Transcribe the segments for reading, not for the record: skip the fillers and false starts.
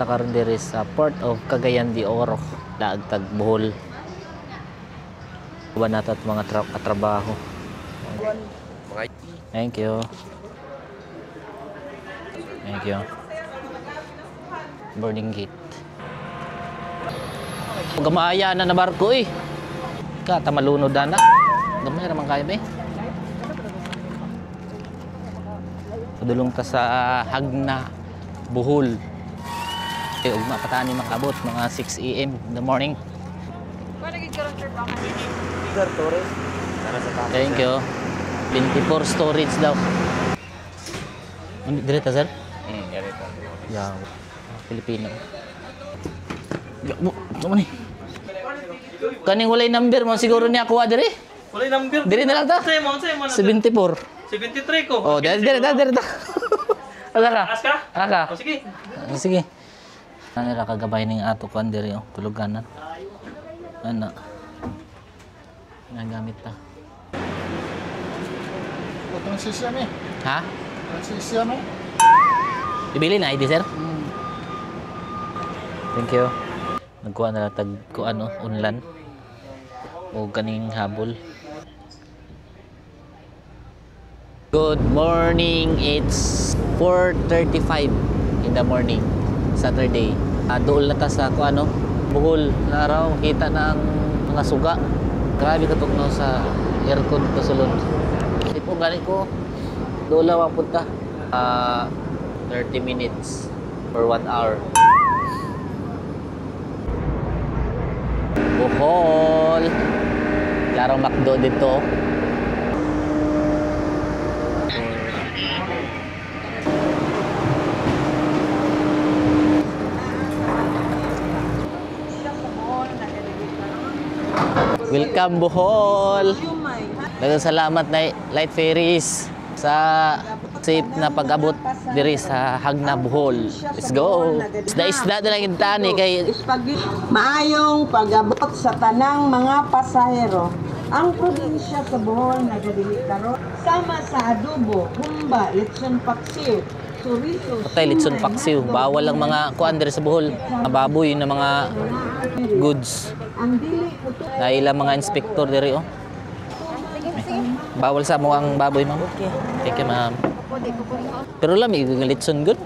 Naata karon diri sa Port of Cagayan de Oro, laag tag Bohol. Uban nato at mga katrabaho. Thank you. Thank you. Boarding gate. Gamaya na na barko eh. Ka tamalunod na. Gamay ra man kayo be. Padulong ta sa Jagna, Bohol. Eh, ugma pa ta ni makabot mga 6 AM in the morning. Thank you. 24 storage daw. Ano, dire ta, sir? Ganito. Yeah. Pilipino. Ya, mo, mo ni. Kaning walay number mo siguro niya kuha dire. Walay number. Dire na lang ta. Sa'yo mo, sa'yo mo. 74. 73 ko. Oh, dire dire ta, dire ta. Ala ka. Taas ka? Aka. O sige. Ah, sige. Ano ra kagabay ning ato kuan diri oh, tuluganan. Ana. Nagamit ta. Transisya ni. Ha? Transisya no? Ibili na ID, sir? Thank you. Nagkuha na lang tag kuan oh, unlan. O kaning habol. Good morning. It's 4:35 in the morning, Saturday. Dool na ta sa kuan no, Bohol na araw, kita na ang mga suga. Grabe katugnaw sa aircon dito sa sulod. Di po gani ko. Dool lang ang punta. 30 minutes or 1 hour. Bohol. Larong McDo dito. Welcome, Bohol. Daghang salamat na Light Ferries sa safe na pag-abot diri sa Jagna, Bohol. Let's go. Isda-isda na lang intaan eh kay Maayong pag-abot sa tanang mga pasahero. Ang probinsya sa Bohol nagadili karon sama sa adobo, humba, lechon paksiw, chorizo, Patay litson paksiw. Bawal ang mga kuan diri sa Bohol. Mga baboy na mga goods. Ang dili kuto Na ilang mga inspektor diri oh. Bawal sa mo ang baboy, ma'am. Thank you, ma'am. Pero lami nga litson good.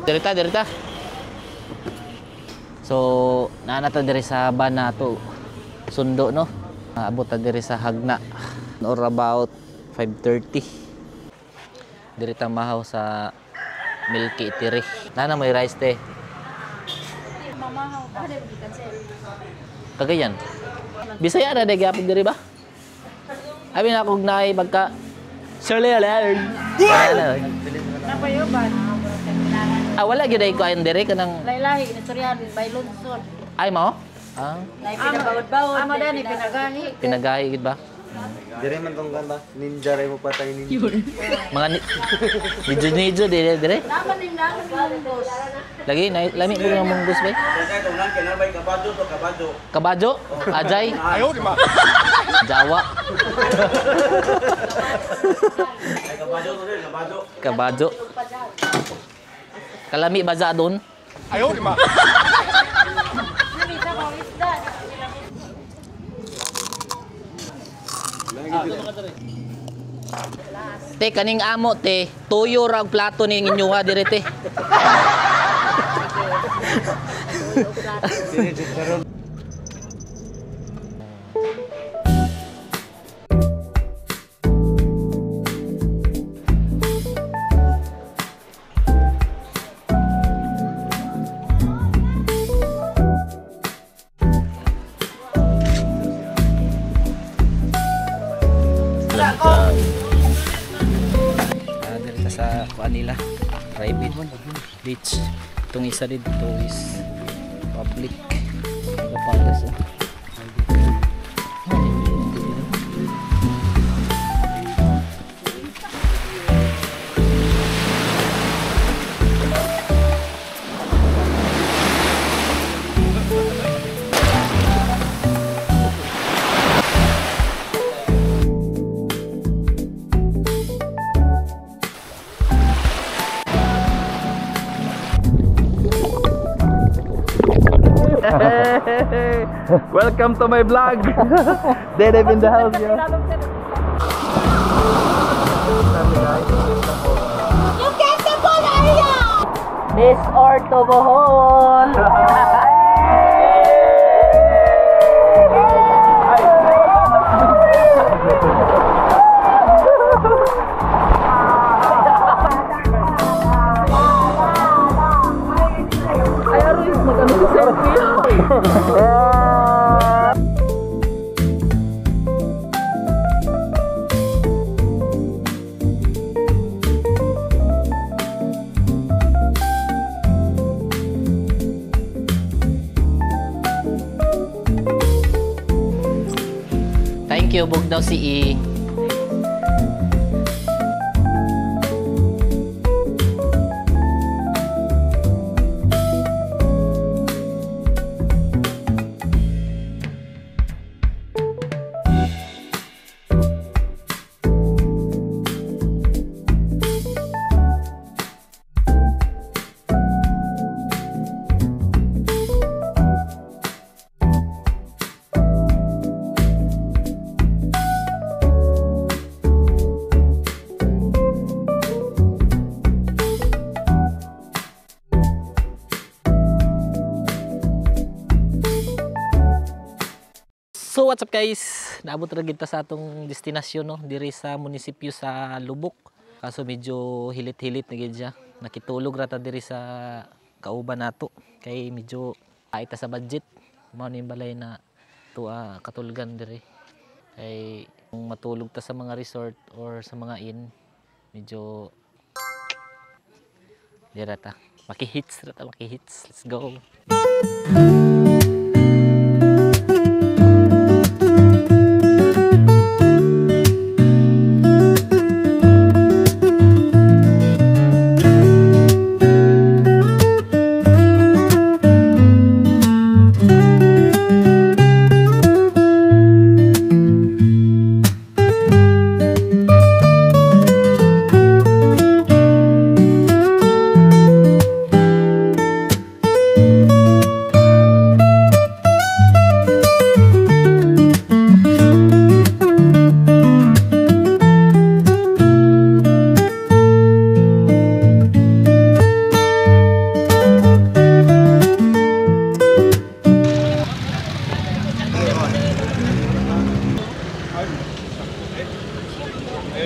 Dirita, dirita. So, naa ta diri sa Banato. Sundo no. Abot ta diri sa Jagna or about 5:30. Diri ta mahaw sa Milky Eatery. Nana may rice te. Cagayan. Bisaya na day gyapon diri ba? Abi na kog naay pagka Ah, wala gyud ay kuan diri kanang Lahi-lahi, istoryahan by lungsod. Ay mao? Ah, Lahi pinabawod-bawod. Amo dani pinagahi. Pinagahi gid ba? Dire man tong kan ba? Ninja ray mo patay ninja. Mga nidjo-nidjo dire dire. Naman din naman munggos. Lagi na lami mo nga munggos bay. Kabajo? Ajay? Ayaw, di ba? Jawa. Kabajo. Kalami ba za doon? Ayaw, di ba? Te, kaning amo, te. Tuyo ra og plato ni inyuha dire, te. Diri ta sa kuan nila, private beach. Itong isa dito is public. Nagapagas oh. Welcome to my vlog. Dedep in the house, yo. Miss Orto Bohol! Ay, aroy, mag-ano si selfie. Thank you, Bugdaw CE. So what's up guys? Naabot ra gid ta sa atong destinasyon no, diri sa munisipyo sa Lubok. Kaso medyo hilit-hilit na gid siya. Nakitulog ra ta diri sa kauban nato kay medyo ay ta sa budget. Mao ni balay na tuwa katulgan diri. Kay kung matulog ta sa mga resort or sa mga inn, medyo dira ta. Maki-hits ra ta, maki-hits. Let's go.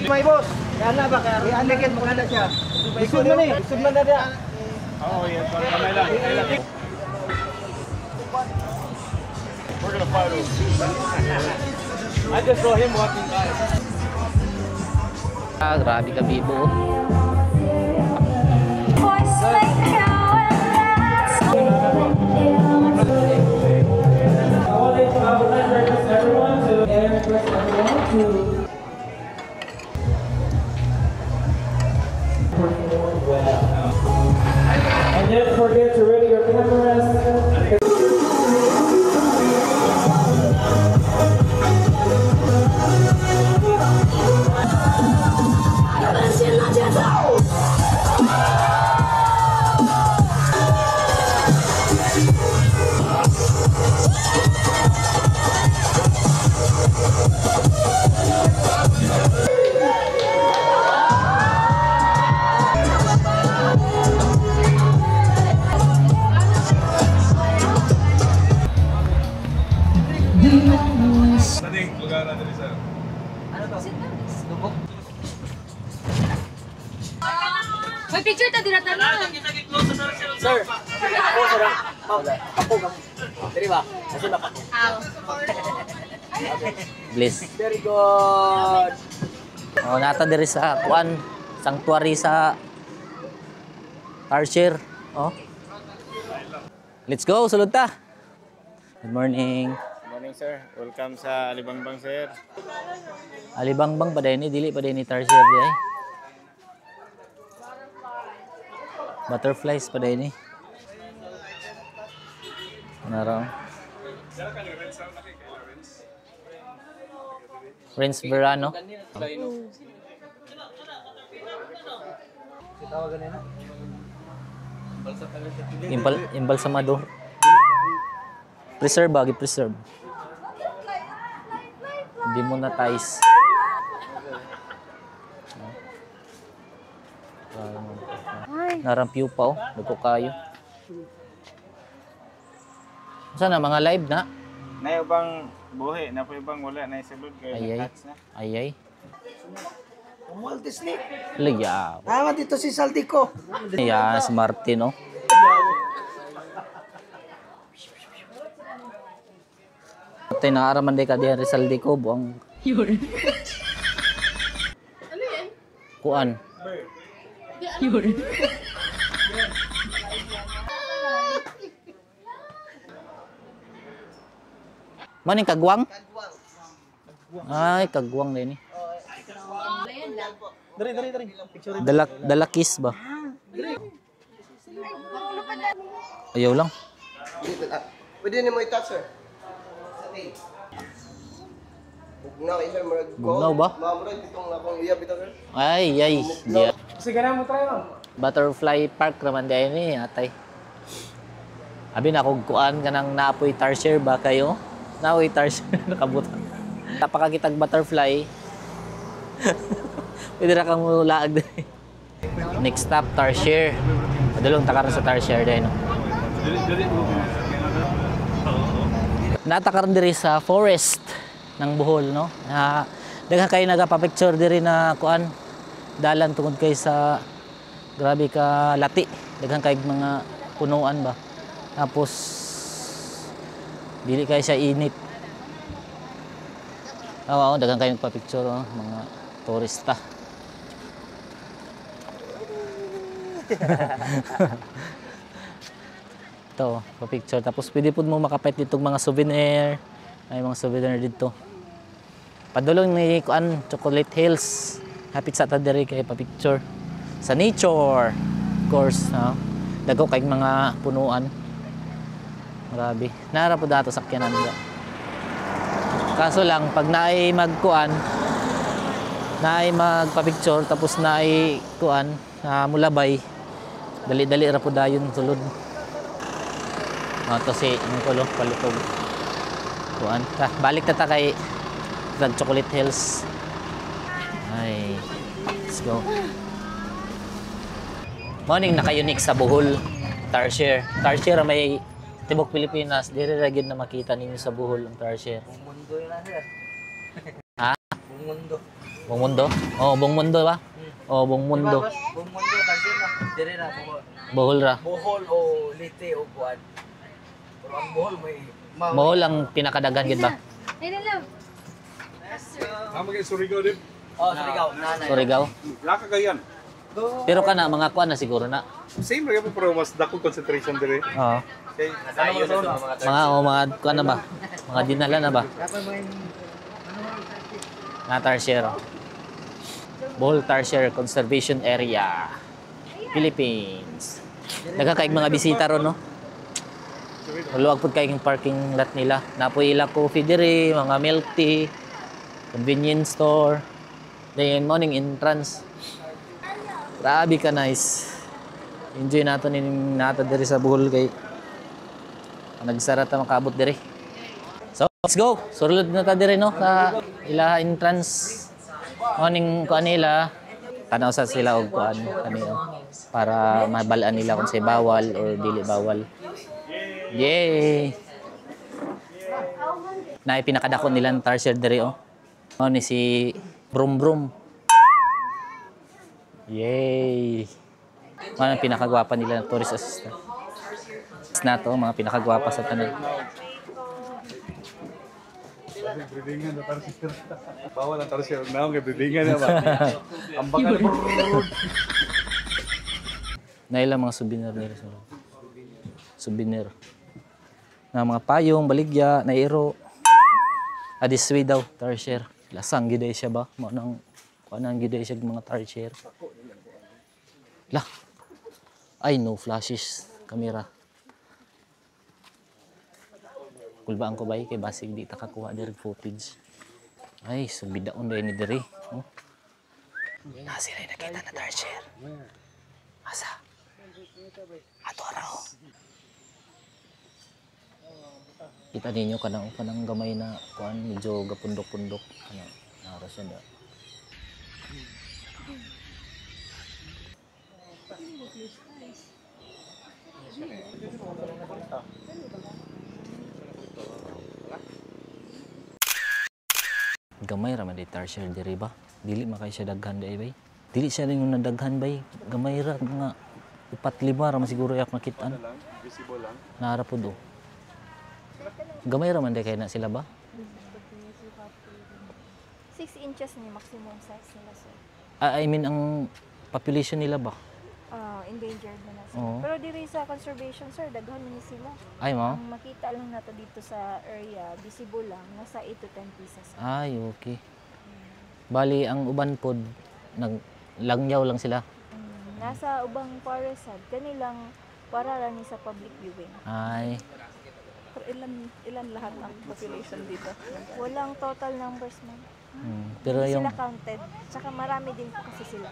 May boss, kaya na ba? Kaya i-unlikit mo na siya. Isud man eh, isud man na siya. Oo, yes. Kamay lang. Kamay lang. We're gonna fight over. I just saw him walking by. Ah, grabe ka bibo. Oh. And don't forget to ready your cameras. Saning, lugar natin isa. May picture ta dira tanan. Sir, ako sir. Ako ka. Diri ba? Asa na pa? Bliss. Very good. Oh, nata diri sa kuan, sanctuary sa Archer. Oh. Let's go, sulod ta. Good morning. Good morning, sir. Welcome sa Alibangbang, sir. Alibangbang pa ni, dili pa ni Tarsier di ay. Butterflies pa ni. Ano raw? Prince Verano. Imbalsamador. Preserve ba? Gi-preserve. Demonetize. Narang pa oh. Nagko kayo. Sana mga live na? Na ibang buhi, na po ibang wala na isulod kay Ay, ay. na-catch na. Ay ay. Walt Disney. Liyaw. Tama dito si Saldico. Yan, si Martin, oh. Patay na araman di ka diyan Rizal di ko buang. Yun. Ano yan? Kuan. Yun. Maning kagwang? Ay, kagwang din eh. Dari, dari, dari. Picture. Dalakis ba? Ayaw lang. Pwede na mo i-touch, sir. Sa tail. Bugnaw, eh, sir. Murag ko. Bugnaw ba? Murag itong akong iyab ito, sir. Ay, ay. Di. Sige na mo try ma'am. Butterfly Park raman di ni atay. Abi na kung kuan ka ng naapoy tarsier ba kayo? Naapoy tarsier nakabutan. Napakakitag butterfly. Pwede ra kang mulaag diri. Next stop, tarsier. Padulong ta karon sa tarsier dai no. Nata karon diri sa forest ng Bohol no. Na daghan kayo nagapa-picture diri na kuan dalan tungod kay sa grabe ka lati. Daghan kay mga punuan ba. Tapos dili kay siya init. Oo, daghan kayo nagpa-picture oh, mga turista. Ito, pa-picture. Tapos pwede po mo makapet dito mga souvenir. May mga souvenir dito. Padulong ni kuan Chocolate Hills. Hapit sa ta diri kay pa-picture. Sa nature, of course, no? Dago kay mga punuan. Grabe. Nara po dato sakyanan nila. Kaso lang pag naay magkuan, naay magpa-picture tapos naay kuan na mulabay, dali-dali ra po dayon sulod. To si Angkolo palutog. Kuan. Ta, balik ta ta kay Tag Chocolate Hills. Ay, let's go. Morning naka-unique sa Bohol. Tarsier. Tarsier ang may tibok Pilipinas. Diri ra gyud na makita ninyo sa Bohol ang tarsier. Buong mundo yun na, sir. Ha? Buong mundo. Buong mundo? Oh, buong mundo ba? Oh, buong mundo. Diba, boss? Buong mundo, kasi na. Dire na, Bohol. Bohol ra. Bohol o Leyte o Buwan. Pero ang Bohol may... Bohol ang pinakadaghan gid ba? Ay, na love. Tama kay Surigao din. Oh, Surigao. Nanay. Surigao. Laka kayan. Pero kana mga kuan na siguro na. Same ra gyud pero mas dako concentration dire. Oo. Okay. Nasayo na sa mga Mga o mga kuan na ba? Mga dinala na ba? Na tarsier. Oh. Bohol Tarsier Conservation Area, Philippines. Nagkakaig mga bisita ron, no? Luwag pud kay parking lot nila. Napoy ila coffee diri, mga milk tea, convenience store. Then morning entrance. Grabe ka nice. Enjoy nato ning nata diri sa Bohol kay nagsara ta makaabot diri. So, let's go. Sulod na ta diri no sa ila entrance. Morning kuan nila. Tanaw sa sila og kuan kanino para mabalaan nila kung say bawal or dili bawal. Yay! Na pinakadako nila ng tarsier diri oh. Mao ni si Brum Brum. Yay! Mao ang pinakagwapa nila ng tourist assistant. Na to, mga pinakagwapa sa tanan. Breedingan na tarsier. Bawal ang tarsier. Naong kay breedingan na ba? Ang bakal. Naila mga souvenir nila sa souvenir. Na mga payong, baligya, nairo. Ah, this way daw, tarsier. Lasang gid siya ba? Mao nang kuan ang gid siya mga tarsier. Lah. Ay, no flashes camera. Kulbaan ko ba kay basig di ta kakuha diri footage. Ay, subidaon dai ni diri. Oh. Na sila nakita na tarsier. Asa? Ato raw. Kita ninyo kanang kanang gamay na kuan medyo gapundok-pundok kana nara siya da. Gamay ra man di tarsier diri ba? Dili man kay siya daghan di bay. Dili siya rin yung nadaghan bay. Gamay ra mga 4-5 ra man siguro yak nakitaan. Visible lang. Nara pud oh. Gamay ra man di kay na sila ba? 6 inches ni maximum size nila sir. I mean ang population nila ba? Endangered na sila. Oo. Pero diri sa conservation sir, daghan man ni sila. Ay mo? Ang makita lang nato dito sa area, visible lang, nasa 8 to 10 pieces. Ay, okay. Bali ang uban pod naglangyaw lang sila. Nasa ubang forest sad kanilang para ra ni sa public viewing. Ay, Pero ilan lahat ang population dito? Walang total numbers man. Pero hindi yung sila counted. Tsaka marami din po kasi sila.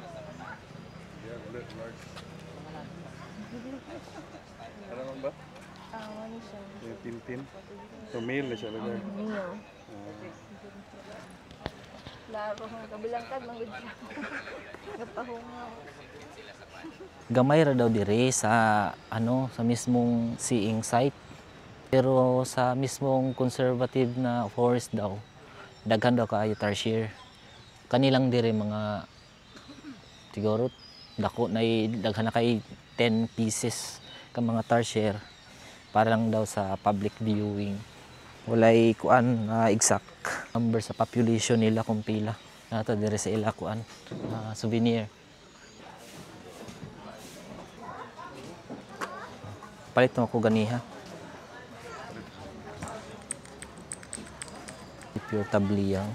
Ano ba? Ano siya? Yung tintin. So male na siya lugar. Male. Laro kung kabilang kad manggod siya. Gapahungaw. Gamay ra daw dire sa ano sa mismong seeing site. Pero sa mismong conservative na forest daw, daghan daw kaayo tarsier. Kanilang dire mga siguro dako na daghan na kay 10 pieces ka mga tarsier para lang daw sa public viewing. Walay kuan na exact number sa population nila kung pila. Nato dire sa ila kuan souvenir. Palit mo ako ganiha. Pure tabliyang.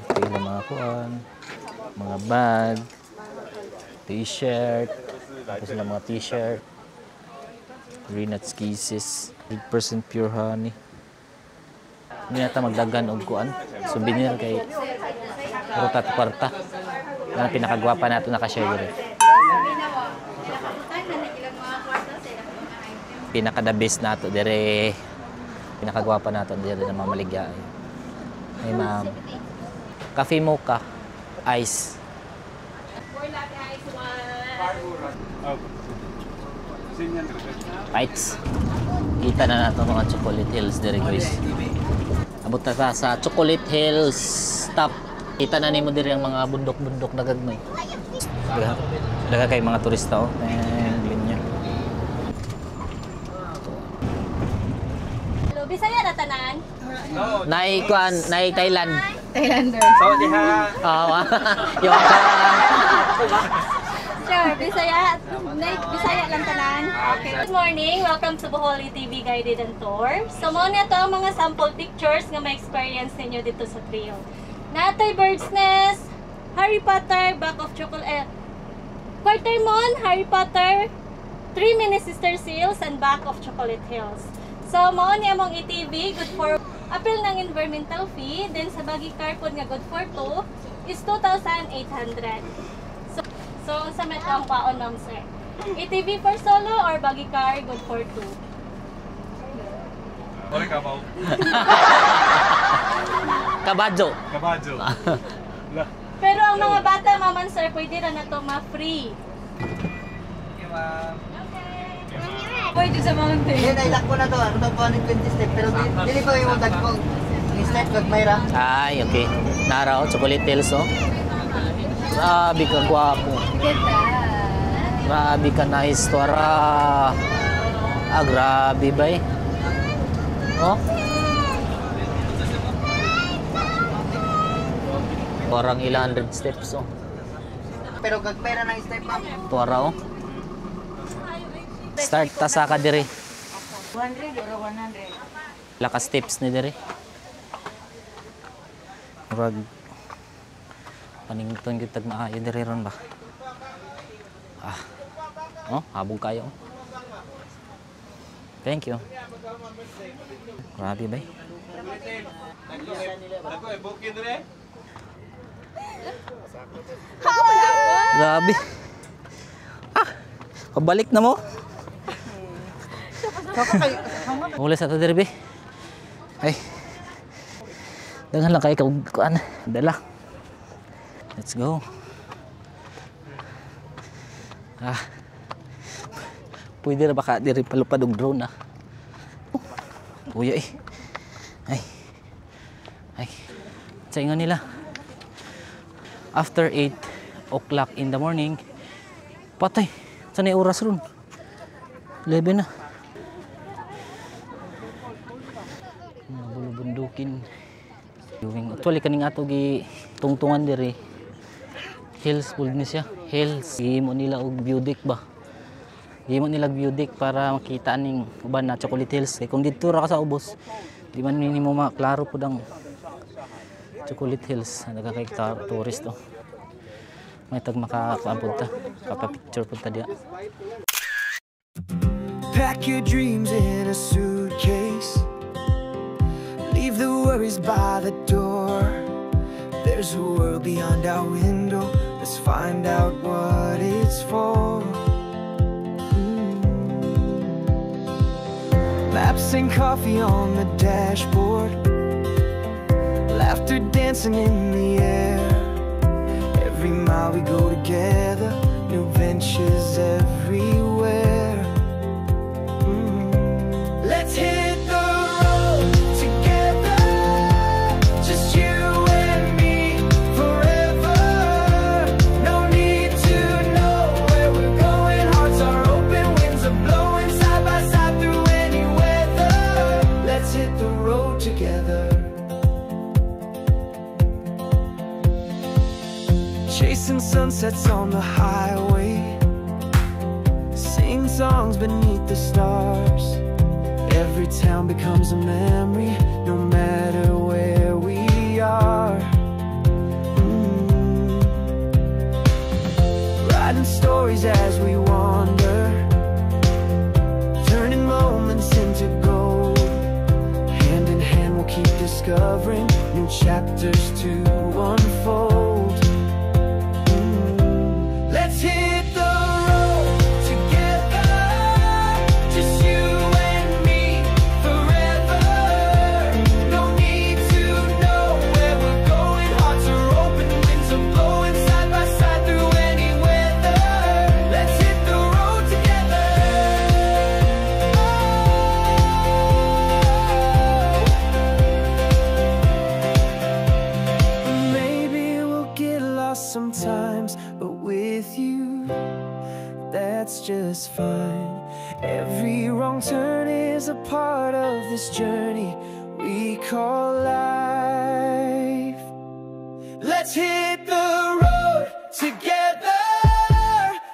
Ito yung mga kuan, mga bag, t-shirt, tapos sila mga t-shirt, green nuts kisses, 100% pure honey. Hindi nata magdagan og kuan, souvenir kay ruta kwarta. Yan ang pinakagwapa nato naka-share diri. Pinaka the best nato dire. Pinakagwapa nato dire na mamaligya. Ay ma'am. Cafe mocha, ice. Bites. Kita na nato mga Chocolate Hills dire guys. Abot na ta sa Chocolate Hills stop. Kita na nimo dire ang mga bundok-bundok na gagmay. Daga kay mga turista oh. Linya. Hello, Bisaya na tanan? Nay kuan, nay Thailand. Thailander. Sawadee. Oo. Yung ka. Sure, Bisaya. Nay, Bisaya lang tanan. Okay. Good morning. Welcome to Bohol ATV Guided and Tour. So, mao na to ang mga sample pictures nga ma-experience ninyo dito sa trail. Natay Bird's Nest, Harry Potter, Back of Chocolate, Quarter Moon, Harry Potter, 3 Mini Sister Seals, and Back of Chocolate Hills. So, mao ni among ATV, good for appeal ng environmental fee, then sa buggy car pod nga good for 2 is 2,800. So, sa may ang paon ma'am sir. ATV for solo or buggy car, good for 2. Ore kabaw. Kabadyo. Kabadyo. Pero ang mga bata, ma'am and sir, pwede na to ma-free. Okay, ma'am. Okay. Pwede sa mountain. Hindi, nailak ko na to. Ano to, 220 step. Pero dili pa yung dagko. Yung step, gagmay ra. Ay, okay. Nara, oh, Chocolate Hills, oh. Grabe ka, gwapo. Grabe ka, nice. Tuara. Ah, grabe, bay. Oh. Parang ilang hundred steps, oh. Pero gagmay ra ng step, ma'am. Tuara, oh. Start ta sa ka diri. 100 or 100? Lakas steps ni diri. Murag panington gyud tag maayo diri ron ba. Ah. Oh, habog kayo. Thank you. Grabe bay. Grabe. Ah, pabalik na mo. Mula sa to diri. Ay. Daghan lang kay kuan dala. Let's go. Ah. Pwede ra baka diri palupad og drone ah. Kuya eh. Ay. Ay. Sa ingon nila. After 8 o'clock in the morning, patay. Sa na oras ron? 11 na. Mga bulubundukin. Actually, kaning ato gi tungtungan diri. Hills pud ni siya. Hills. Gihimo nila og view deck ba? Gihimo nila view deck para makita ning uban na Chocolate Hills. Kay kung didto ra ka sa ubos, di man nimo maklaro pud ang Chocolate Hills. Nagakay tourist oh. May tag makakuan pud ta, kapa-picture pud ta diya. Pack your dreams in a suitcase. Leave the worries by the door. There's a world beyond our window. Let's find out what it's for. Maps and coffee on the dashboard. Laughter dancing in the air. Every mile we go together, new ventures everywhere. Let's hit the road together, just you and me forever. No need to know where we're going. Hearts are open, winds are blowing, side by side through any weather. Let's hit the road together. Chasing sunsets on the highway, sing songs beneath the stars. Every town becomes a memory, no matter where we are. Writing stories as we wander, turning moments into gold. Hand in hand we'll keep discovering new chapters to unfold. Let's hit the road together, just you and me forever. No need to know where we're going. Hearts are open, winds are blowing, side by side through any weather. Let's hit the road together. Oh. Maybe we'll get lost sometimes, but with you, that's just fine. Every wrong turn is a part of this journey we call life. Let's hit the road together,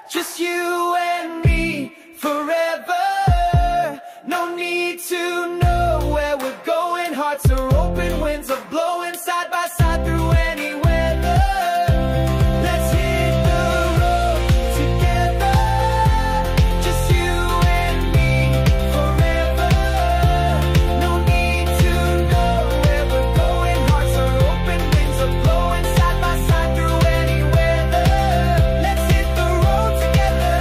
just you and me forever. No need to know where we're going. Hearts are open, winds are blowing, side by side through any weather. Let's hit the road together, just you and me forever. No need to know where we're going. Hearts are open, winds are blowing, side by side through any weather. Let's hit the road together.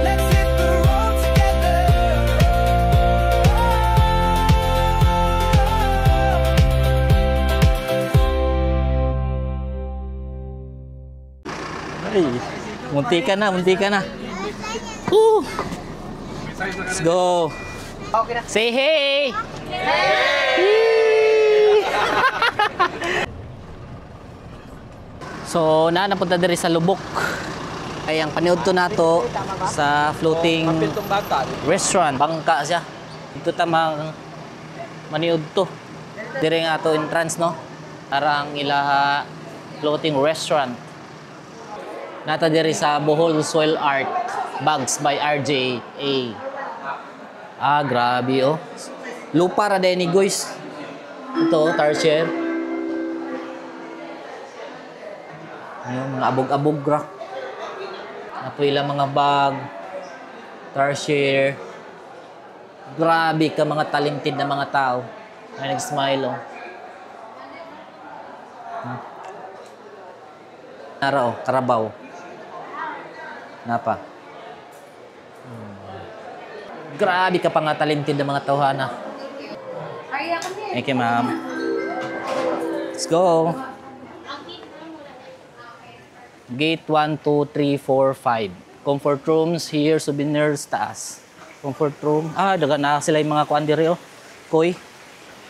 Let's hit the road together. Ay, munti ka na, munti ka na. Woo! Let's go. Say hey! Hey! So, na napunta diri sa Lubok. Ay ang paniud to nato sa floating restaurant. Bangka siya. Dito ta mang maniud to. Diri nga ato entrance no. Para ang ilaha floating restaurant. Nata diri sa Bohol Soil Art Bags by RJA. Ah, grabe oh. Lupa ra din ni guys. Ito, tarsier. Ano, mga abog-abog ra. Ato ilang mga bag, tarsier. Grabe ka mga talented na mga tao. Ay nag-smile oh. Nara oh, karabaw. Napa. Grabe ka pa nga talented ng mga tawhana. Thank you, ma'am. Let's go. Gate 1, 2, 3, 4, 5. Comfort rooms here, souvenirs, taas. Comfort room. Ah, daga na sila yung mga kuan diri oh. Koy.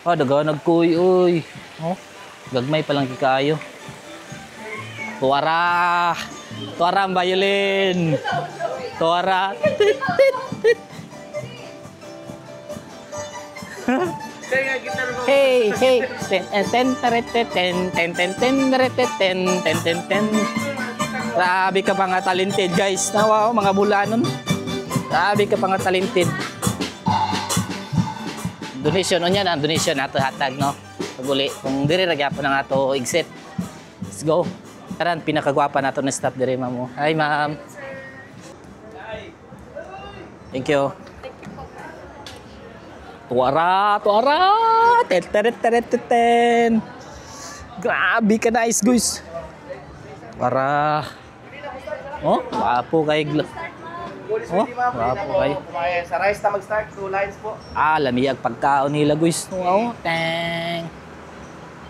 Ah, daga nagkoy oy. Oh, gagmay pa lang kikaayo. Tuwara! Tuwara ang violin! Tuwara! Hey, hey! Ten, ten, ten, ten, ten, ten, ten, ten, ten, ten, ten. Grabe ka pa nga talented, guys. Nawa, oh, mga bulanon. Grabe ka pa nga talented. Donation, onya na, donation nato hatag, no? Pag-uli, kung diri ra gyapon ang ato exit. Let's go. Karan pinakagwapa nato na staff diri, ma'am. Hi, ma'am. Thank you. Tuara, tuara. Ten, ten, ten, ten, ten. Grabe ka nice, guys. Tuara. Oh, wapo kay. Oh, wapo kay. Sa rice na mag-start, 2 lines po. Ah, lamiyag pagkaon nila, guys. Wow, teng.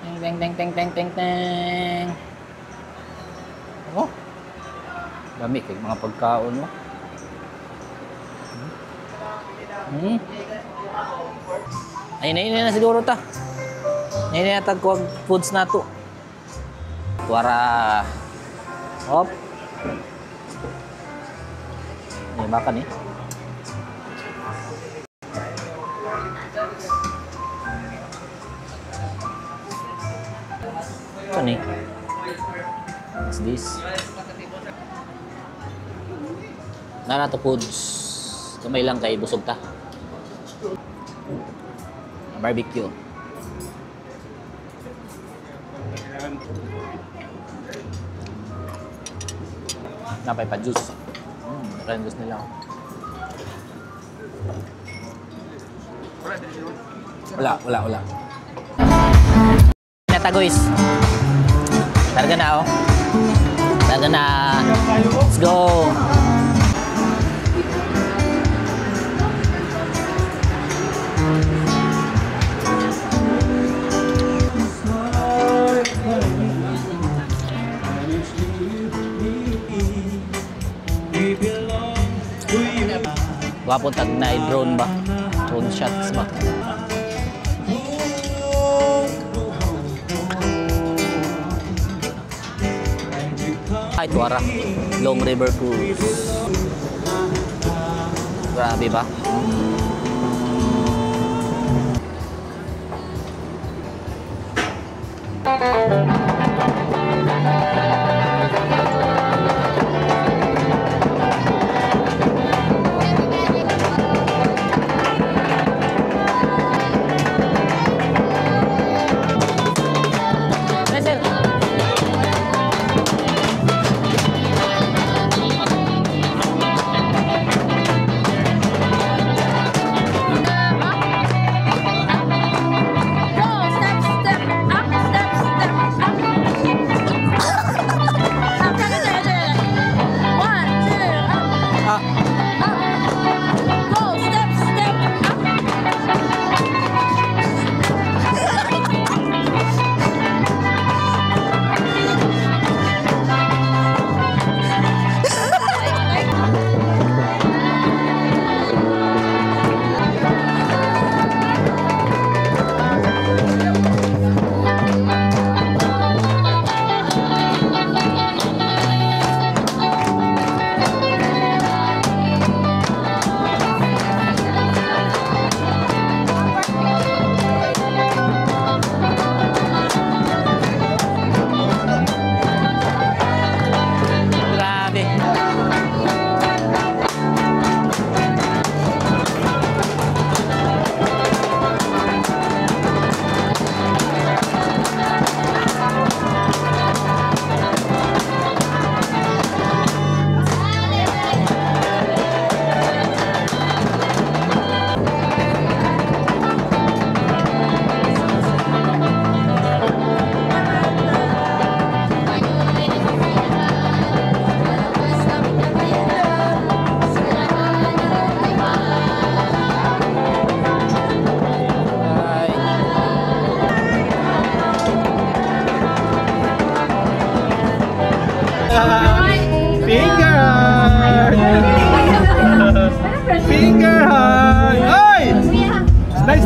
Teng, teng, teng, teng, teng, teng, teng. Oh. Dami kay mga pagkaon, no. Hmm. Ay, na na siguro ta. Ay, na tag kuwag foods na to. Tuara. Hop. Ay, makan eh. Ito ni. What's this? Nana to foods. Kamay lang kay busog ta. Barbecue. Napay pa juice. Nakain juice nila. Wala, wala, wala. Nata guys. Targa na oh. Targa na. Let's go. Gwapo tag na drone ba? Drone shots ba? Ay, tuwara. Long River Cruise. Grabe ba?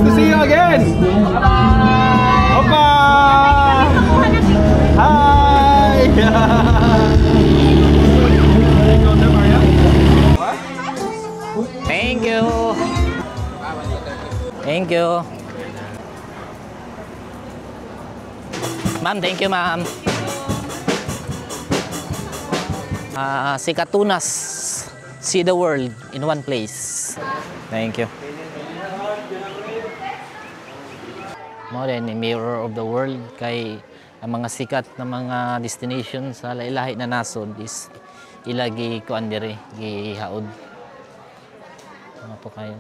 to see you again. Bye. Opa. Hi. Thank you. Thank you. Ma'am, thank you, ma'am. Si Katunas, see the world in one place. Thank you. Mo din ni Mirror of the World kay ang mga sikat na mga destination sa lahi-lahi na nasod is ilagi kuan diri gihaod. Ano po kayo?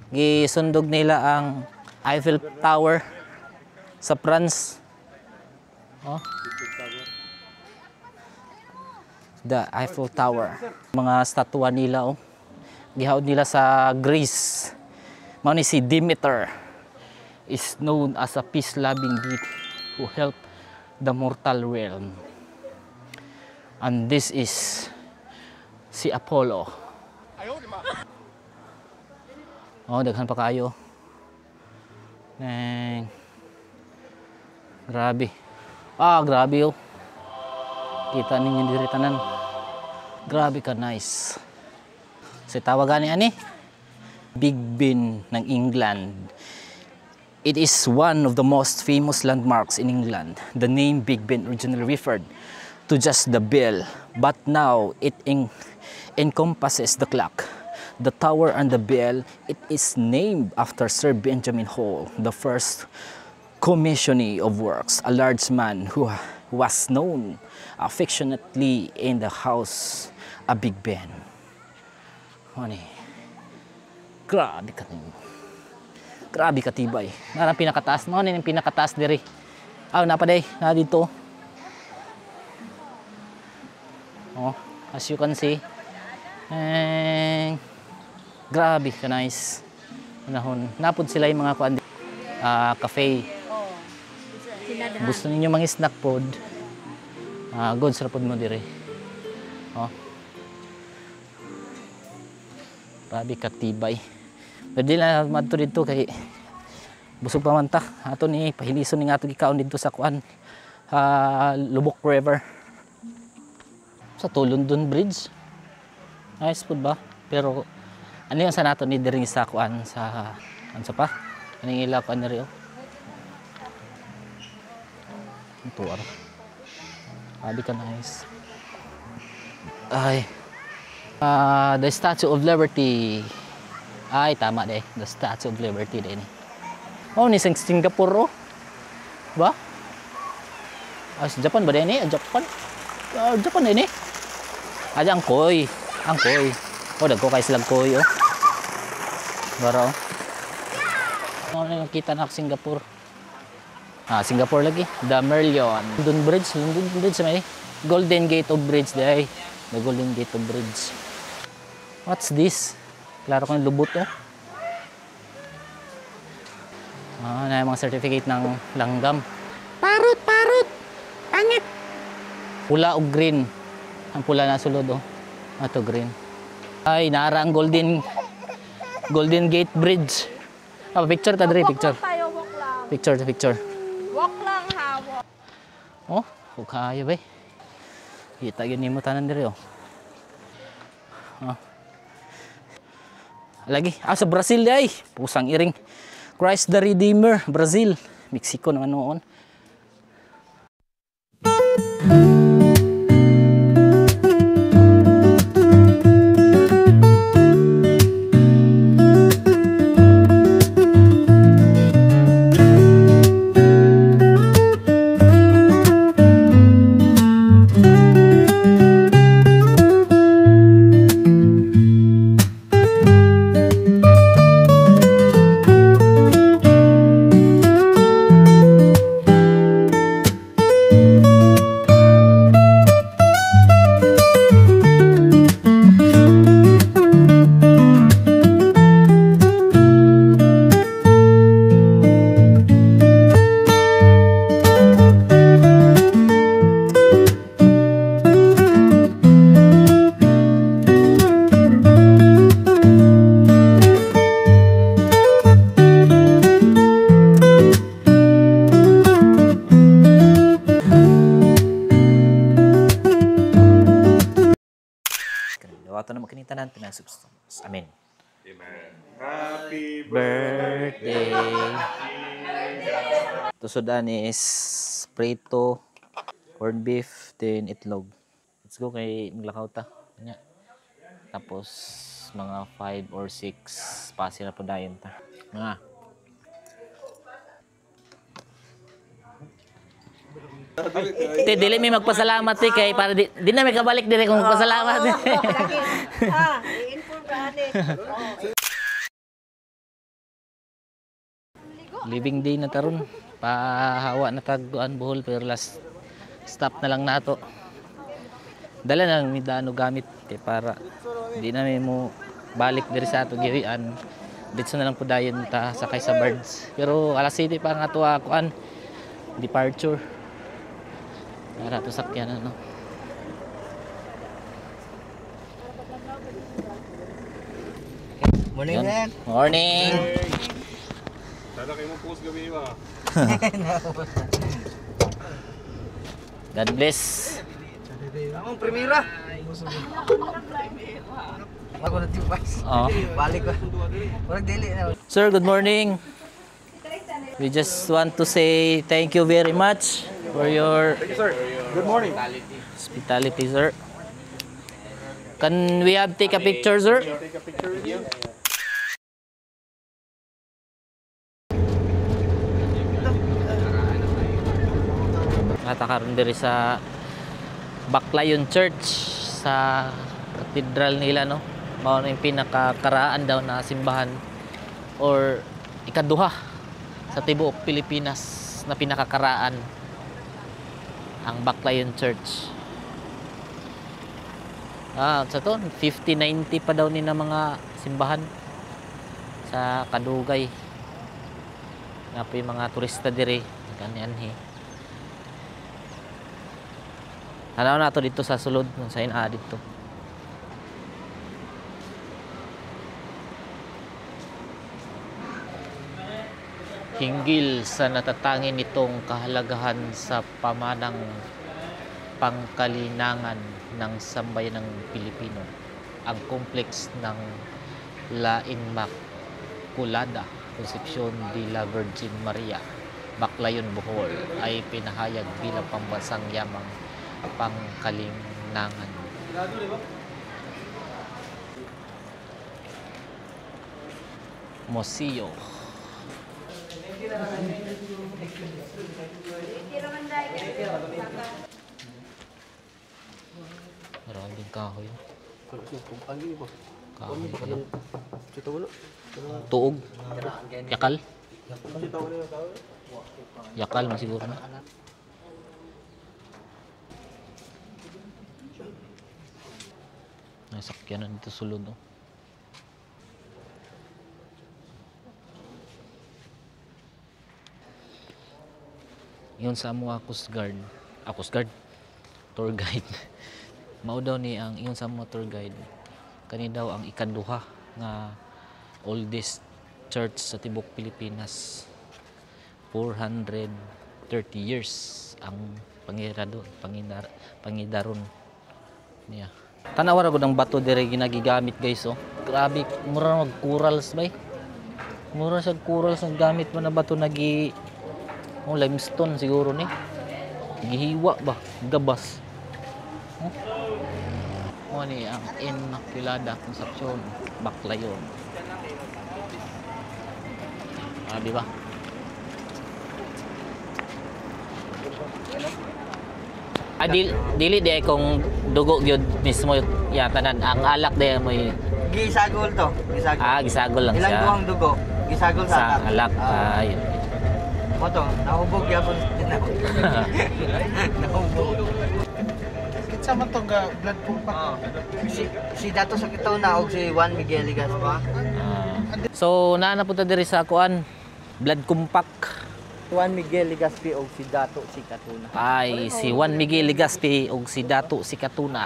Gisundog nila ang Eiffel Tower sa France. Oh. The Eiffel Tower. Mga statwa nila oh. Gihaod nila sa Greece. Mao ni si Demeter is known as a peace-loving deity who helped the mortal realm. And this is si Apollo. Oh, daghan pa kayo. Neng. Grabe. Ah, grabe oh. Kita ninyo diri tanan. Grabe ka nice. So tawagan ni ani Big Ben ng England. It is one of the most famous landmarks in England. The name Big Ben originally referred to just the bell, but now it encompasses the clock, the tower, and the bell. It is named after Sir Benjamin Hall, the first commissioner of works, a large man who was known affectionately in the house a Big Ben. Ano? Grabe ka. Grabe katibay. Narang pinakataas. Mao ni ang pinakataas diri. Ah, napaday na dito. Oh, as you can see. Eh, grabe ka nice. Panahon. Napod sila yung mga kuan cafe. Gusto ninyo mga snack pod. Good sa pod mo diri. Oh. Grabe katibay. Pwede na madto dito kay busog pa man ta. Ato ni pahilison ni nga ato gikaon dito sa kuan Lubok River. Sa to London Bridge. Nice food ba? Pero ano yung sa nato ni diri sa kuan sa ano sa pa? Aning ila kuan diri oh. Ito ara. Grabe ka nice. Ay. The Statue of Liberty. Ay, tama de. The Statue of Liberty din. Oh, ni Singapore oh. Ba? Ah, sa Japan ba din eh? Japan. Japan din eh. Ay, ang koi. Ang koi. Oh, dagko kay silang koi oh. Bara oh. Ano nakita na ako Singapore. Ah, Singapore lagi. The Merlion. London Bridge, London Bridge may Golden Gate of Bridge day. The Golden Gate of Bridge. What's this? Klaro kong lubot oh. Ah, na yung mga certificate ng langgam. Parot, parot. Pangit. Pula o green. Ang pula na sulod oh. Ato green. Ay, nara ang Golden Gate Bridge. Ah, picture ta diri, picture. Walk lang tayo, walk lang. Picture, picture. Walk lang ha, walk. Oh, kaya ba? Kita gyud nimo tanan diri oh. Oh. Lagi, ah, sa Brazil ay. Pusang iring. Christ the Redeemer, Brazil. Mexico naman noon. tanan pinasubs. Amen. Amen. Happy birthday. Tusudan is prito, corned beef, then itlog. Let's go kay maglakaw ta. Nya. Tapos mga 5 or 6 pasi na po dayon ta. Mga. Te, dili mi magpasalamat te kay para di na mi kabalik dire kung magpasalamat. Ah, i-inform ka ate. Living day na taron. Pahawa na taguan Bohol pero last stop na lang nato. Dala na lang mi dano gamit kay para di na mi mo balik diri sa ato girian. Dito na lang po dayon ta sakay sa birds. Pero alas 7 pa nga to kuan departure. Para to sakyan ano. Morning, sir. Morning. Sana kayo mo post gabi ba? God bless. Akong primera. Ako na tipas. Oo. Balik ko. Murag dili na. Sir, good morning. We just want to say thank you very much for your Thank you, sir. Good morning. hospitality, sir. Can we have take a picture, sir? Take a picture with you. Natakaroon diri sa Baclayon Church sa cathedral nila, no? Mao na yung pinakakaraan daw na simbahan or ikaduha sa tibuok Pilipinas na pinakakaraan ang Baclayon Church. Ah, sa to 1590 pa daw ni na mga simbahan sa Kadugay. Nga po yung mga turista diri ganianhi. Tanaw na to dito sa sulod kung saan dito. Hinggil sa natatangi nitong kahalagahan sa pamanang pangkalinangan ng sambayanang Pilipino, ang complex ng La Inmaculada Concepcion de la Virgin Maria, Baclayon, Bohol ay pinahayag bilang pambansang yamang pangkalinangan. Museo. Maraming kahoy. Kahoy. Tuog. Yakal. Yakal man siguro na. Nasakyanan dito sulod, oh. Yun sa amo Coast Guard. Coast Guard. Tour guide. Mao daw ni ang ingon sa amo tour guide. Kani daw ang ikaduha nga oldest church sa tibuok Pilipinas. 430 years ang pangidaron niya. Tanawa ra gud ang bato dire ginagigamit, guys, oh. Grabe, mura mag corals bay. Mura sa corals ang gamit mo na bato nagi oh, limestone siguro ni. Gihiwa ba? Gabas. Oh. Mo ni ang Inmaculada Concepcion, Baclayon. Ah, di ba? Ah, dili di ay kung dugo gyud mismo yatanan ang alak di mo. Gisagol to, gisagol. Ah, gisagol lang Ilang siya. duhang dugo, gisagol sa Sa alak. alak. Ah. Ayun. Mo to, nahubog gyapon. Nahubog. Kinsa man tong ga blood pumpa? Si Dato sa Kitona og si Juan Miguel Ligaspi. Ah. So naa na punta diri sa kuan, blood compact. Juan Miguel Ligaspi og si Dato Sikatuna. Ay, si Juan Miguel Ligaspi og si Dato Sikatuna.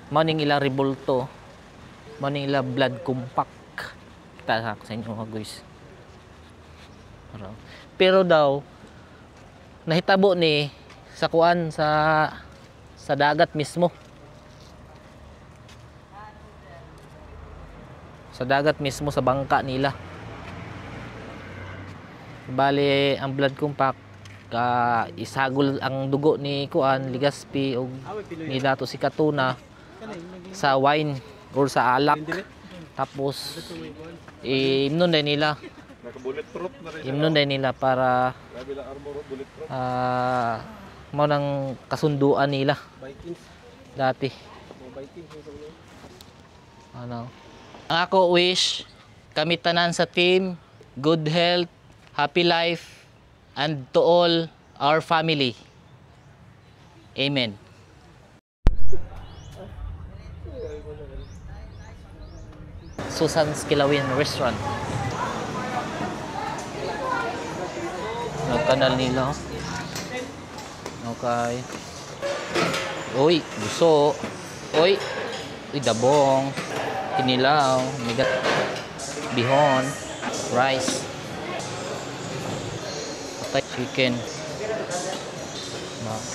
Mao ning ilang rebulto. Mao ning ilang blood compact. Kita sa inyo mga guys. Pero daw nahitabo ni sa kuan sa dagat mismo. Sa dagat mismo, sa bangka nila. Bale, ang blood compact, isagol ang dugo ni Kuan Ligaspi o ni Dato si Katuna sa wine or sa alak. Tapos imnon din nila. Naka-bulletproof na rin. Imnon din nila para mao nang kasunduan nila dati. Ano? Ang ako wish kami tanan sa team, good health, happy life, and to all our family. Amen. Susan's Kilawin Restaurant. Nagkanal nila. Okay. Uy, buso. Uy, uy, dabong. Kinilaw, migat, bihon, rice. Patay, chicken.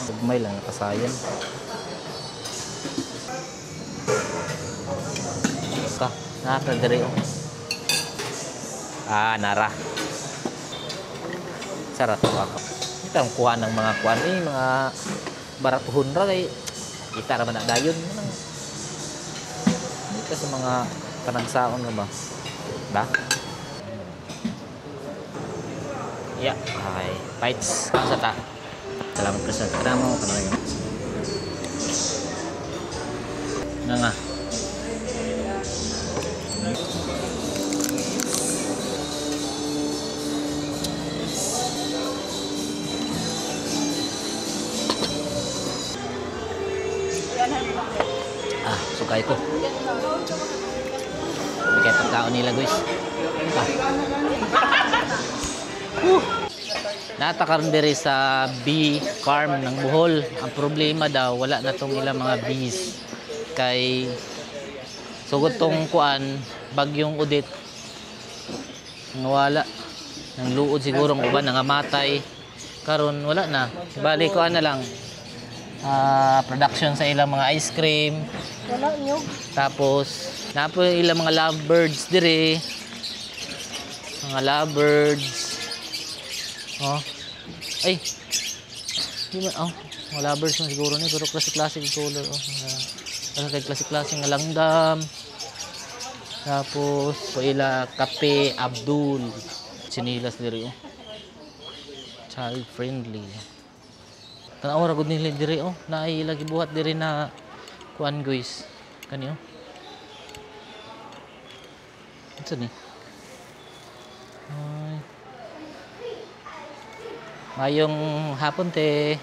Gagmay lang, nakasayan. Ka, nakadere. Ah, nara. Sarap to ako. Ito ang kuha ng mga kuan eh, mga baratuhon ra kay kita ra man na dayon. Dito sa mga panagsaon ra ba? Ba? Yeah, okay. Bites. Sa ta. Salamat present. Tama mo kanang. Nga nga. Ah, sukay ko. May kaya pagkaon nila, guys. Ah. Natakaroon diri sa bee farm ng Bohol. Ang problema daw, wala na tong ilang mga bees. Kay sugod tong kuan, bagyong Odette. Nawala. Nang luod siguro ang uban, nangamatay. Karon wala na. Bali kuan na lang. Production sa ilang mga ice cream. Wala nyo. Tapos, napo ilang mga lovebirds dire. Mga lovebirds. Oh. Ay. Di ba, oh, mga lovebirds man siguro ni, pero classic-classic color oh. Ano kay classic-classic nga langgam. Tapos, po ila Kape Abdul. Sinilas dire oh. Child friendly. Tanaw ra gud nila dire oh. Naay ila gibuhat dire na kuan guys. Kani oh. Unsa ni? Ay. Mayong hapon te.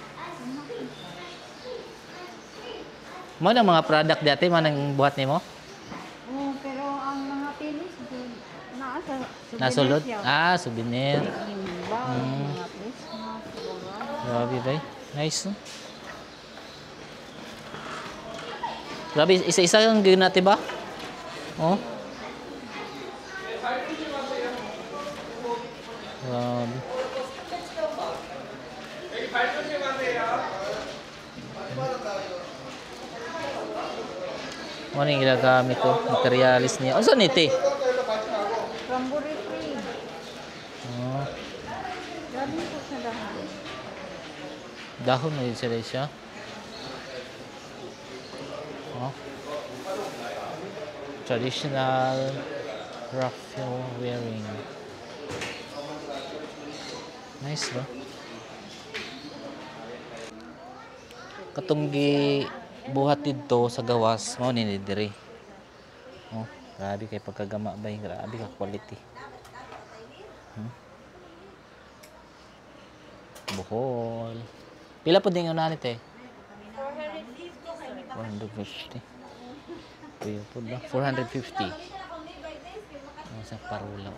Mo nang mga product dati man ang buhat nimo? Oo, pero ang mga pilis naa sa souvenir. Nasulod? Ah, souvenir. Mga face mask. Grabe bay. Nice no? Grabe, isa-isa yung gawin natin ba? Oh. Grabe. Ano yung ginagamit ko? Materialis niya. Ano saan ito eh? Cranberry tree. Oh. Grabe po sa dahon. Dahon na yun sila siya. Oh. Traditional raffia wearing. Nice ba? Katong gibuhat didto sa gawas, mao ni diri. Oh, grabe kay pagkagama ba, grabe ka quality. Bohol. Pila po din yung nanit eh? 450. Pila po ba? 450. Ang sa parola.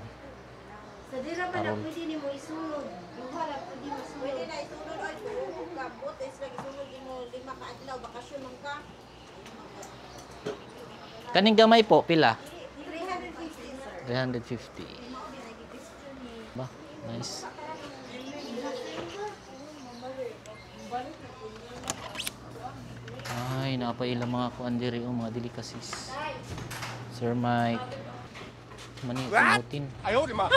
Sa dira man na pwede nimo isulod. Duha ra pwede mo isulod. Pwede na isulod oy kung gabot is lagi isulod nimo 5 ka adlaw bakasyon man ka. Kaning gamay po pila? 350 sir. 350. Ba, nice. Ay, napailang mga kuan diri oh, mga delicacies. Sir Mike. Mani, pinutin. Ayaw, di ma.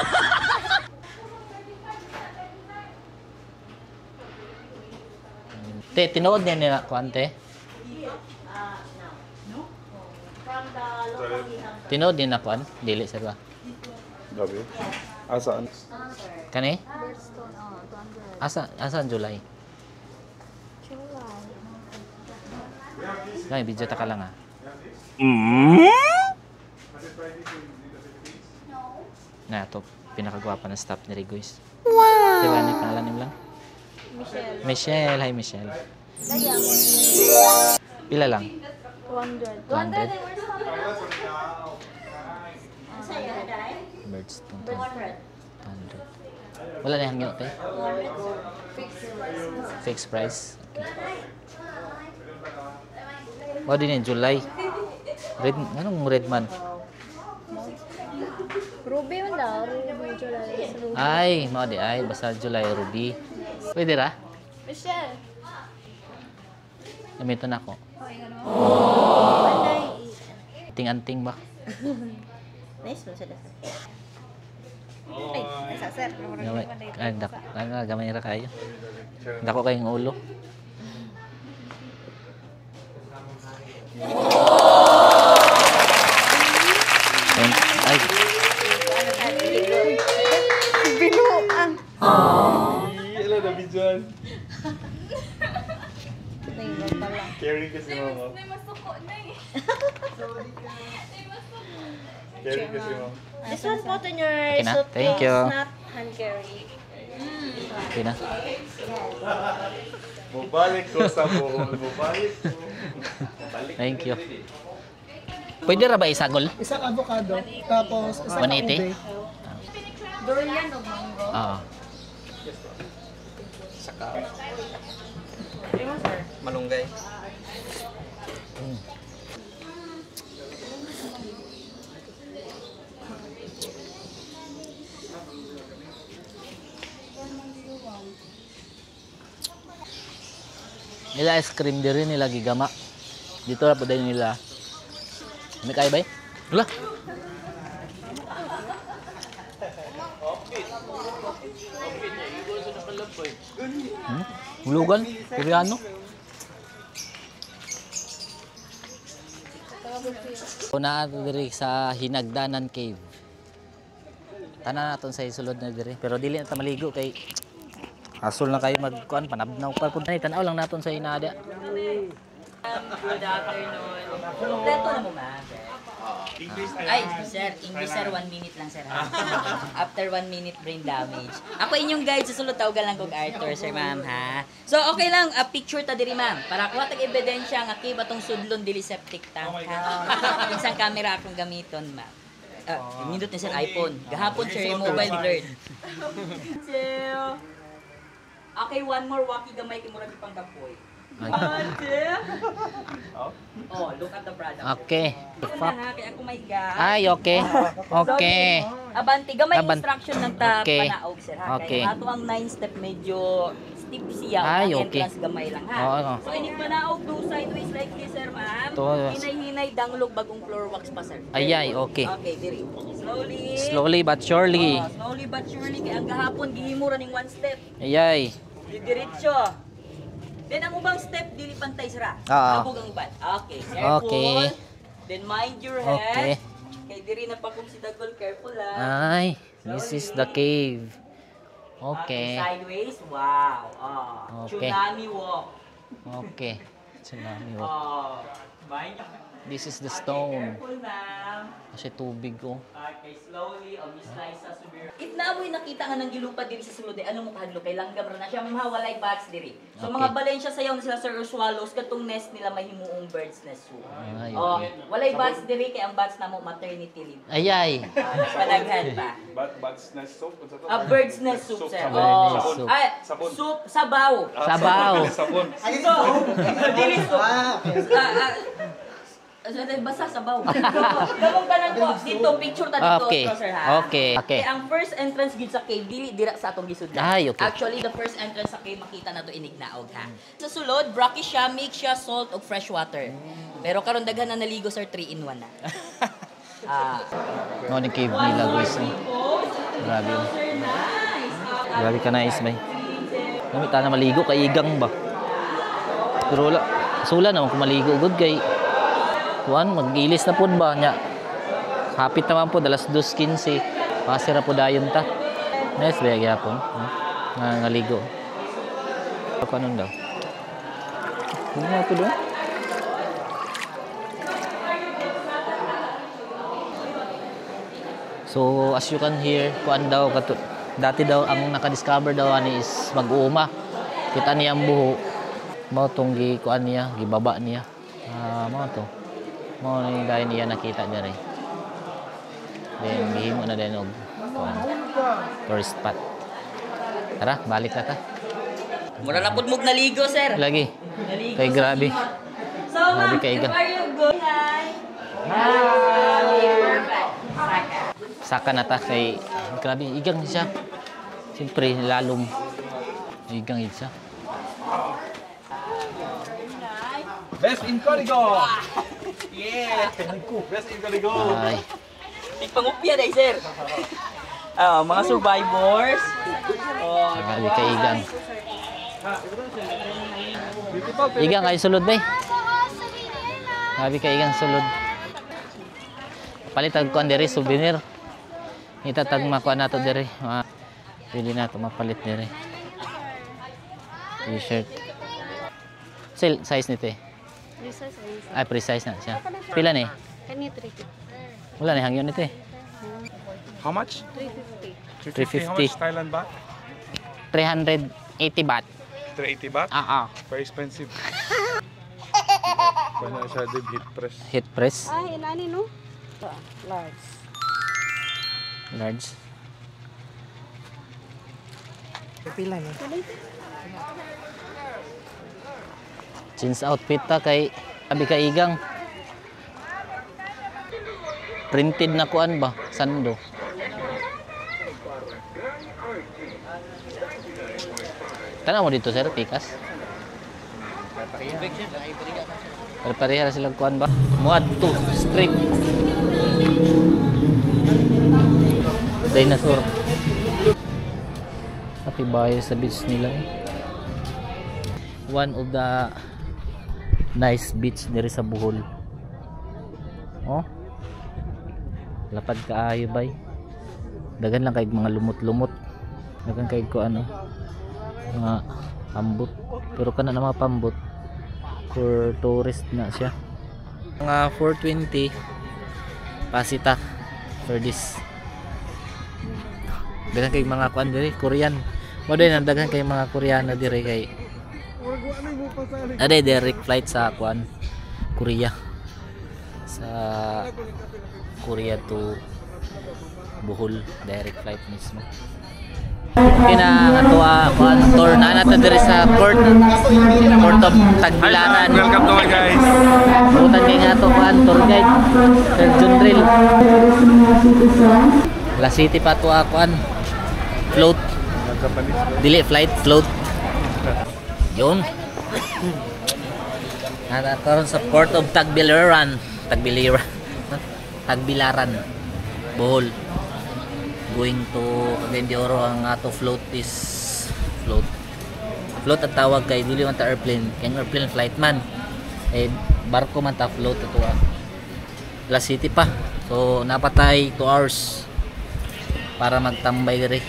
Te, tinuod niya nila kuan te. Tinuod niya na kuan? Dili sir ba? Gabi. Asaan? Kani? Birthstone, oh, 200. Asa ang July? July. Ay, video ta ka lang ah. Na, ito, pinakagwapa na staff ni Rigoys. Wow! Diba, ano yung pangalan niyo lang? Michelle. Michelle, hi Michelle. Dayang. Pila lang? 200. 200? 200 and where's Birthstone. 200. Wala na yung hangyo, te? Fixed price. Okay. What din yung July? Red, anong red man? Ruby man daw. Ruby, July. Ruby. Ay, mao di ay basta July Ruby. Pwede ra? Michelle. Gamiton ako. Ting-anting ba? Nice mo sila. Ay, nasa sir. Gamay, ay, dak, ano, gamay ra kayo. Dako kayong ulo. Ay, Binuang. Ila na videoan. Caring kasi mama. Masuko na eh. Caring kasi mama. This one put in your Okay na? suitcase, Thank you. Not hand carry. Okay na. Mubalik ko sa Bohol. Mubalik ko. Thank you. Pwede ra ba isagol? Isang avocado, tapos isang 180? ube. Durian o mango? Oo. Saka malunggay. Nila ice cream diri nila gigama. Dito ra po din nila. May kaya ba eh? Wala. Hulugan? Koreano? Una diri sa Hinagdanan Cave. Tanan naton sa isulod na diri pero dili na ta maligo kay asol na kayo magkuan panabnaw pa pud ni tan-aw lang naton sa inada. Good afternoon. Kompleto na mo, ma'am. Ay, sir, English sir, 1 minute lang sir. Ha? After 1 minute, brain damage. Ako inyong guide, sa sulod tawagan lang kog Arthur, sir, ma'am, ha? So, okay lang, picture ta diri, ma'am. Para kuha tag ebidensya nga kay batong sudlon dili septic tank, ha? Isang camera akong gamiton, ma'am. Nindot ni sir iPhone. Gahapon sir, mobile blurred. Two. Okay, one more walkie gamay kay murag pang kapoy. One, two. Oh, look at the product. Okay. Fuck. Na, kaya ako may gas. Ay, okay. Okay. Abanti, gamay instruction ng ta Okay. panaog sir ha. Okay. Kaya ato ang 9 step medyo steep siya. Ay, ang okay. entrance gamay lang ha. Oo. So inig panaog do sideways like this sir ma'am. To- Hinay-hinay danglog bagong floor wax pa sir. Ay, ay, okay. Okay, diri. Slowly. Slowly but surely. Oh, slowly but surely kay ang gahapon gihimo ra ning one step. Ayay. Didiretso. Then ang ubang step dili pantay sira. Oo. Habog ang uban. Okay, careful. Okay. Then mind your head. Okay. Kay diri na pa kung si Dagol, careful ah. Ay, this is the cave. Okay. Sideways. Wow. Oh. Okay. Tsunami walk. Okay. Tsunami walk. Oh. Mind. This is the stone. Careful, ma'am. Kasi tubig oh. Okay, slowly. Oh, Miss Liza Subir. If naamoy nakita nga nang gilupa diri sa sulod, eh, ano mo kahadlo kay langgam ra na siya, ma'am, ha, walay bats diri. So Okay. mga Valencia sayaw na sila sir or swallows katong nest nila may himuong bird's nest soup. Ay, Oh, okay. walay bats diri kay ang bats namo maternity leave. Ayay. Padaghan pa. Bat's nest soup? Unsa to? A bird's nest soup, sir. Sabon. Oh. Bird's nest soup. Ay, Sabon. soup, sabaw. Sabaw. Sabon. So, dili soup. Basta sabaw. Gamong tanan ko, dito, picture ta dito, Okay. sir, ha? Okay. Okay. Kay ang first entrance gid sa cave, dili dira sa atong gisudlan. Ay, okay. Actually, the first entrance sa cave, makita na to inignaog, ha? Sa sulod, brackish siya, mix siya, salt, ug fresh water. Pero karon daghan na naligo, sir, 3 in 1 na. Ah. Mao ni cave nila, guys. Oh. Grabe, oh. Grabe ka nice, bay. Nami ta na maligo kay igang ba. Pero wala. Sula naman kung maligo gud kay kuan, mag-ilis na pud ba nya. Hapit naman po alas 2:15. Pasira po dayon ta. Nice ba gyapon? Nga ngaligo. Kanon daw. Ano nga ito doon? So as you can hear, kuan daw kato, dati daw ang naka-discover daw ani is mag-uuma. Kita niya ang buho. Mao tong gi kuan niya, gibaba niya. Mao to. Mao ni dahil niya nakita diri. Then gihimo na din og kuan, tourist spot. Tara, balik na ta. Mura na pud mog naligo, sir. Lagi. Naligo Kay sa grabe. So, ma'am, Grabe kay igang. before you go, hi. Perfect. Saka. Saka na ta kay grabe igang siya. Siyempre lalom. Igang siya. Best in Corigo! Yeah! Best in Corigo! Ay. Tigpangupya day, sir. Ah, mga survivors. Oh, Grabe kay igang. Igang ay sulod bay. Grabe kay igang sulod. Palit og kuan diri souvenir. Itatag makuha nato diri. Pwede na ito mapalit diri. T-shirt. Size nito eh. Precise. Ay, precise na siya. Pila ni? Kani 350. Wala ni hangyon nito eh. How much? 350. 350. How much Thailand baht? 380 baht. 380 baht? Ah, ah. Very expensive. Wala siya din heat press. Heat press. Ay, inani no? Large. Large. Pila ni? Jeans outfit ta kay abi ka igang. Printed na kuan ba? Sando. Tanaw mo dito, sir, pikas. Pare-pareha sila kuan ba? Muad to straight. Dinosaur. Pati bayo sa beach nila eh. One of the nice beach diri sa Bohol. Oh. Lapad kaayo bay. Dagan lang kay mga lumot-lumot. Dagan kay ko ano mga pambot. Pero kana na mga pambot for tourist na siya. Mga 420 pasita for this. Dagan kay mga kuan diri, Korean. Mo din ang daghan kay mga Koreano diri kay Ade direct flight sa kuan Korea. Sa Korea to Bohol, direct flight mismo. Kina nga tuwa kuan tour na nato diri sa Port of Tagbilaran. Welcome to my guys. Butan kay nga to kuan tour guide Sir Junril. La City pa tuwa kuan float. Dili flight, float. Yun. Nata karon sa Port of Tagbilaran. Tagbilaran. Tagbilaran. Bohol. Going to Cagayan de Oro ang ato float is float. Float ang tawag kay dili man ta airplane. Kay ang airplane flight man. Eh barko man ta float ato ah. La City pa. So napatay 2 hours para magtambay diri.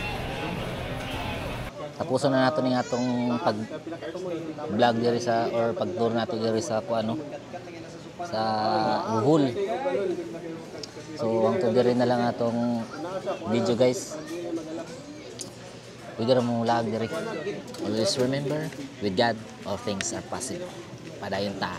Tapuson na nato ning atong pag vlog diri sa or pag tour nato diri sa kuano sa Bohol. So ang to diri na lang atong video, guys. Pwede ra mo lag diri. Always remember, with God all things are possible. Padayon ta.